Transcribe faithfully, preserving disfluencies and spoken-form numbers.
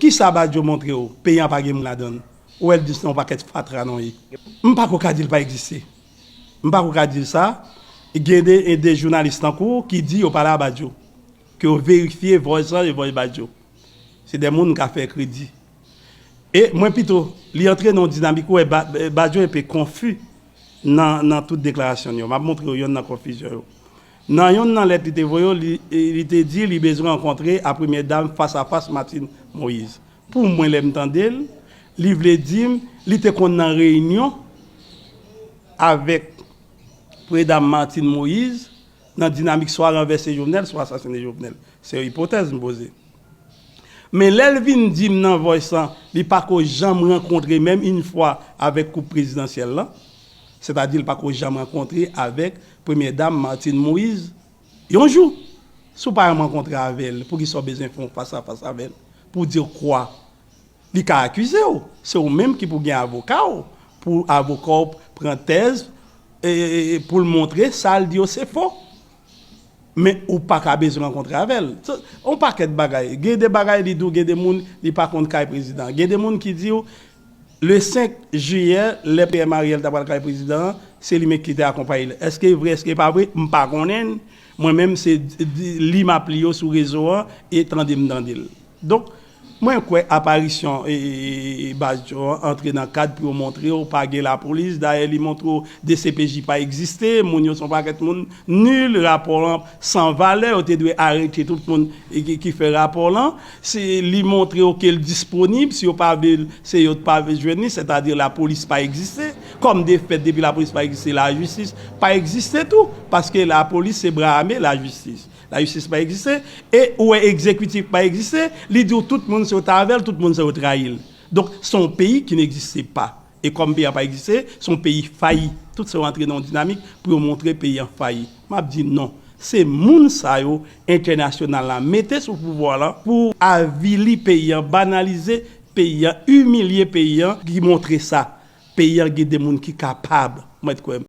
Kisa Badio montre w? Peyi an pa gen moun ladan l. Ou wè l di se yon pakèt fatra non ye. M pa ko ka di l pa egziste. M pa ko ka di l sa. Gen de, de jounalis tankou w ki di yo pale a Badio. Ke yo verifye vòy sa e vòy Badio. Se de moun m ka fè kredi. E mwen pito, li antre nan yon dinamik, ou wè, Ba- Badio enpe konfi nan, nan tout deklarasyon l yo. M ap montre w yonn nan konfizyon yo. Nan yonn nan lèt li te voye w, li, li te di li bezwen rankontre a premyè dam fas a fas Martine Moïse. Pou mwen, lè m tande l, li vle di m, li te konn nan reyinyon avèk premyè dam Martine Moïse nan dinamik swa ranvèse Jovenel, swa asasine Jovenel. Se yon ipotèz m poze. Men lè l vin di m nan vòy sa, li pa ko janm rankontre menm yon fwa avèk koup prezidansyèl la, sètadi l pa ko janm rankontre avèk premyè dam Martine Moïse yon jou. Si w pa janm rankontre avè l, poukisa w bezwen fè yon fas a fas avè l? Pou di w kwa? Li ka akize w. Se ou menm ki pou gen avoka w, pou avoka w pran tèz e, e, e, pou l montre sa l di yo se fo. Men ou pa ka bezwen rankontre avè l. So, yon pakèt bagay. Gen de bagay li di w, gen de moun li pa konn kay prezidan. Gen de moun ki di w, le senk jiyè, lè P M Ariel ta pral kay prezidan an, se li menm ki te akonpaye l. Èske vre, èske pa vre, m pa konnen. Mwen menm, se di- li m ap li yo sou rezo an e tande m tande l. Donk, mwen kwè aparisyon e, e, e, e Badio an antre nan kad pou yo montre w pa gen lapolis. Dayè, li montre w D C P J pa egziste, moun yo se yon pakèt moun nil, rapò an san valè, yo te dwe arete tout moun e ki, ki fè rapò lan. Se, li montre w ke l disponib, si yo pa vle l, se yo pa vle jwenn li, sètadi lapolis pa egziste. Kòm de fèt, depi lapolis pa egziste, lajistis pa egziste tou, paske lapolis se bra ame lajistis. Lajistis pa egziste, e ou wè egzekitif pa egziste, li di w tout moun se yo t avè l, tout moun se yo trayi l. Donk, se yon peyi ki n egziste pa. E kòm peyi a pa egziste, se yon peyi fayi. Tout se yo antre nan yon dinamik pou yo montre peyi an fayi. M ap di non. Se moun sa yo entènasyonal la mete sou pouvwa la pou avili peyi an, banalize peyi an, imilye peyi an, ki montre sa. Peyi an gen de moun ki kapab. Mwen kwè.